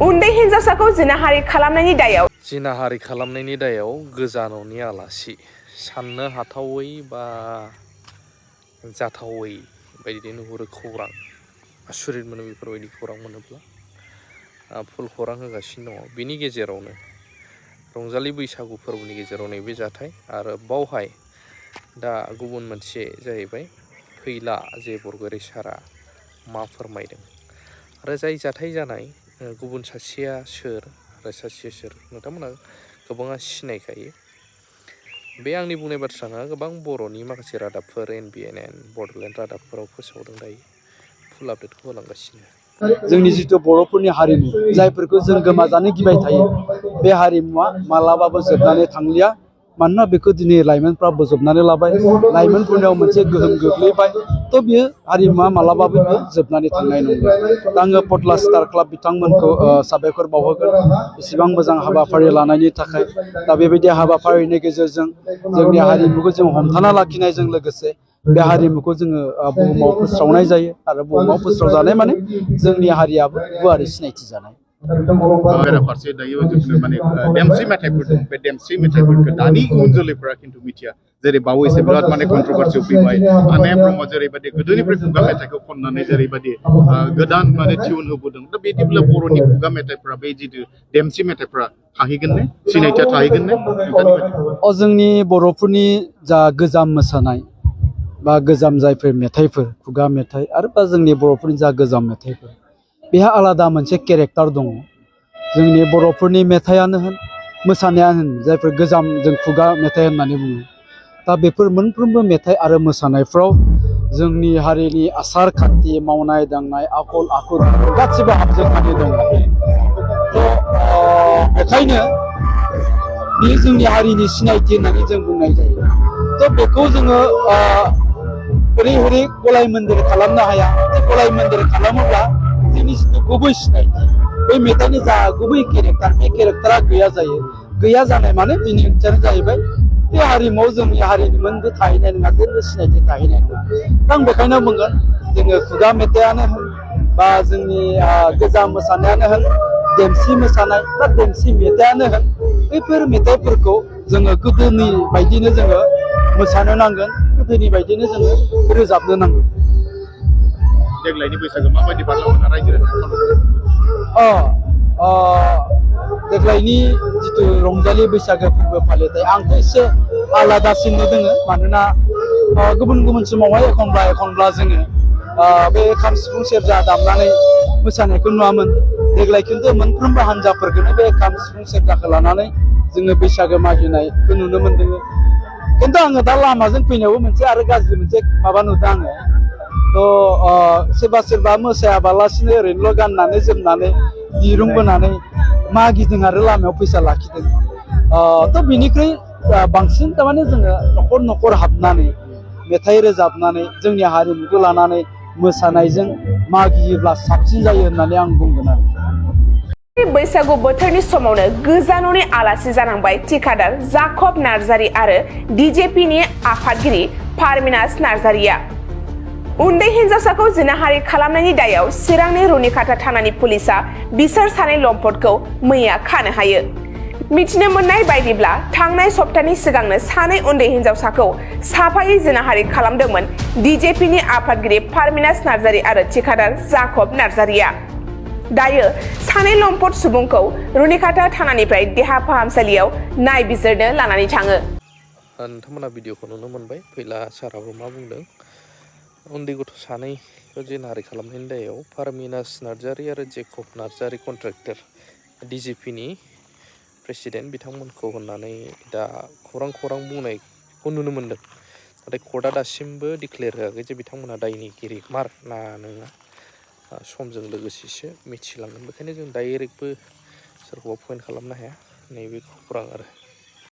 उन्दै हिनजावसाखौ जिनाहारि खालामनायनि दायाव जिनाहारि खालामनायनि दायाव गोजाननि आलासि साननो हाथावै बा जाथावै बायदि नुहुरो खौरां आसुरित मोनो बेफोरबायदि खौरां मोनोब्ला फुल खौरां होगासिनो दङ। बिनि गेजेरावनो रंजालि बैसागु फोरबोनि गेजेराव नैबे जाथाय आरो बावहाय दा गुबुन मोनसे जाहैबाय फैला जे बरगयारि सारा मा फोरमायदों आरो जाय जाथाय जानाय गुबुन सासेया सोर आरो सासेया सोर नोंथांमोना गोबाङा सिनायखायो। बे आंनि बुंनाय बाथ्रा नङा, गोबां बर'नि माखासे रादाबफोर NBN बड'लेण्ड रादाबफोराव फोसावदों दायो फुल आपडेटखौ होलांगासिनो। जोंनि जिथु बर'फोरनि हारिमु जायफोरखौ जों गोमाजानो गिबाय थायो बे हारिमुवा मालाबाबो जोबनानै थांलिया। मानोना बेखौ दिनै लाइमोनफ्रा बोजबनानै लाबाय, लाइमोनफोरनियाव मोनसे गोहोम गोग्लैबाय। थ' बियो हारिमुवा मालाबाबो जोबनानै थांनाय नंला। दा आङो पटला स्टार क्लाब बिथांमोनखौ साबायखर बावहरगोन इसेबां मोजां हाबाफारि लानायनि थाखाय। दा बेबायदि हाबाफारिनि गेजेरजों जोंनि हारिमुखौ जों हमथाना लाखिनायजों लोगोसे बे हारिमुखौ जोङो बुहुमाव फोस्रावनाय जायो आरो बुहुमाव फोस्रावजानाय माने जोंनि हारियाबो गुवारै सिनायथि जानाय। बेराफारसे दायो जिखुनु माने देमसि मेथाइफोर दं, बे देमसि मेथाइफोरखौ दानि इयुन जोलैफोरा खिन्थु मिथिया। जेरै बावैसो बिराद माने कन्ट्रभार्सियाव फैबाय आने ब्रह्म जेरैबायदि गोदोनिफ्राय खुगा मेथाइखौ खननानै जेरैबायदि गोदान माने टिउन होबोदों, दा बिदिब्ला बर'नि खुगा मेथाइफ्रा बे जिथु देमसि मेथाइफ्रा थाहैगोन ने, सिनायथिया थाहैगोन ने? जोंनि बर'फोरनि जा गोजाम मोसानाय बा गोजाम जायफोर मेथाइफोर खुगा मेथाइ आरो बा जोंनि बर'फोरनि जा गोजाम मेथाइफोर बेहा आलादा मोनसे केरेक्टार दङ। जोंनि बर'फोरनि मेथाइयानो होन मोसानायानो होन जायफोर गोजाम जों खुगा मेथाइ होननानै बुङो, दा बेफोर मोनफ्रोमबो मेथाइ आरो मोसानायफ्राव जोंनि हारिनि आसार खान्थि मावनाय दांनाय आखल आखु गासिबो हाबजोबनानै दङ। बेखायनो बेयो जोंनि हारिनि सिनायथि होननानै जों बुंनाय जायो। थ' बेखौ जोङो ओरै हरै गलाय मोन्देर खालामनो हाया। गलाय मोन्देर खालामोब्ला जोंनि जिथु गुबै सिनायथि बै मेथाइनि जा गुबै केरेक्टार बे केरेक्टारा गैया जायो। गैया जानाय माने बेनि ओंथियानो जाहैबाय बे हारिमुआव जोंनि हारिनि मोनबो थाहैनाय नङा, जेबो सिनायथि थाहैनाय नङा। आं बेखायनो बुंगोन जोङो खुगा मेथाइयानो होन बा जोंनि गोजाम मोसानायानो होन, देमसि मोसानाय बा देमसि मेथाइयानो होन, बैफोर मेथाइफोरखौ जोङो गोदोनि बायदिनो जोङो मोसानो नांगोन, गोदोनि बायदिनो जोङो रोजाबनो नांगोन। देग्लायनि बैसागो माबायदि बारलांदों रायजो देग्लायनि जिथु रंजालि बैसागो फोरबो फालिथाय आंथ' एसे आलादासिन नुदों। मानोना गुबुन गुबुन समावहाय एखनब्ला जोङो बे खाम सिफुं सेरजा दामनानै मोसानायखौ नुवामोन। देग्लाय खिन्थु मोनफ्रोमबो हान्जाफोरखौनो बे खाम सिफुं सेरजाखौ लानानै जोङो बैसागो मागिनायखौ नुनो मोन्दों। खिन्थु आङो दा लामाजों फैनायावबो मोनसे आरो गाज्रि मोनसे माबा नुदों आङो। थ' सोरबा मोसायाबालासिनो ओरैनोल' गाननानै जोमनानै दिरुं बोनानै मागिदों आरो लामायाव फैसा लाखिदों। थ' बिनिख्रुइ बांसिन थारमाने जोङो न'खर न'खर हाबनानै मेथाइ रोजाबनानै जोंनि हारिमुखौ लानानै मोसानायजों मागियोब्ला साबसिन जायो होननानै आं बुंगोन आरो। बैसागु बोथोरनि समावनो गोजाननि आलासि जानांबाय थिखादार जाकब नार्जारि आरो DJPनि आफादगिरि पारमिनास नार्जारिया। उन्दै हिनजावसाखौ जिनाहारि खालामनायनि दायाव चिरांनि रुनिकाटा थानानि पुलिसा बिसोर सानै लम्पटखौ मैया खानो हायो। मिथिनो मोननाय बायदिब्ला थांनाय सप्तानि सिगांनो सानै उन्दै हिनजावसाखौ साफायै जिनाहारि खालामदोंमोन DJPनि आफादगिरि पारमिनास नार्जारि आरो थिखादार जाकब नार्जारिया। दायो सानै लम्पट सुबुंखौ रुनिकाटा थानानिफ्राय देहा फाहामसालियाव नायबिजिरनो लानानै थाङो। नोंथांमोना भिडिअखौ नुनो मोनबाय। फैला साराबो मा बुंदों। उन्दै गथ' सानैखौ जिनाहारि खालामनायनि दायाव पारमिनास नार्जारि आरो जेकब नार्जारि कन्ट्रेक्टर DJPनि प्रेसिडेन्ट बिथांमोनखौ होननानै दा खौरां बुंनायखौ नुनो मोन्दों। नाथाय कर्टआ दासिमबो डिक्लेयार होआखै जे बिथांमोना दायनिगिरि मार ना नङा। समजों लोगोसेसो मिथिलांगोन। बेखायनो जों डाइरेक्टबो सोरखौबा पइन्ट खालामनो हाया। नैबे खौरां आरो